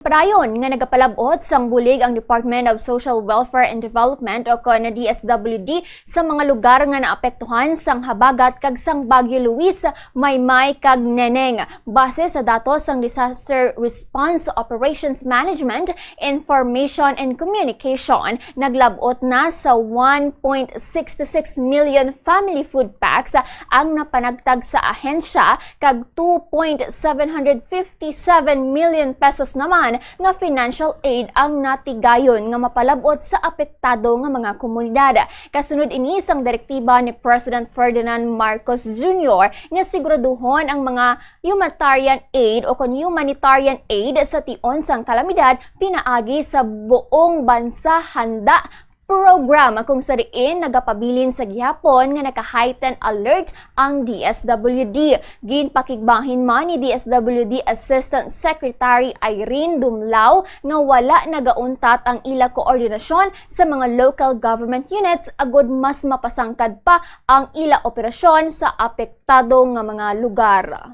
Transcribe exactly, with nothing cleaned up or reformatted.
Padayon nga nagapalab-ot sang bulig ang Department of Social Welfare and Development o kon D S W D sa mga lugar nga naapektuhan sang habagat kag sang Bagyo Luis, Maymay kag Neneng. Base sa datos sang Disaster Response Operations Management, Information and Communication, naglab-ot na sa one point six six million family food packs ang napanagtag sa ahensya, kag two point seven hundred fifty-seven million pesos naman nga financial aid ang natigayon nga mapalab-ot sa apektado nga mga komunidad. Kasunod ini sang direktiba ni President Ferdinand Marcos Junior nga siguraduhon ang mga humanitarian aid o kon humanitarian aid sa tion sang kalamidad pinaagi sa buong bansa handa program, kung sa diin nagapabilin sa gihapon nga naka-heighten alert ang D S W D. Ginpakigbahin man ni D S W D Assistant Secretary Irene Dumlao nga wala nagauntat ang ila koordinasyon sa mga local government units agud mas mapasangkad pa ang ila operasyon sa apektado nga mga lugar.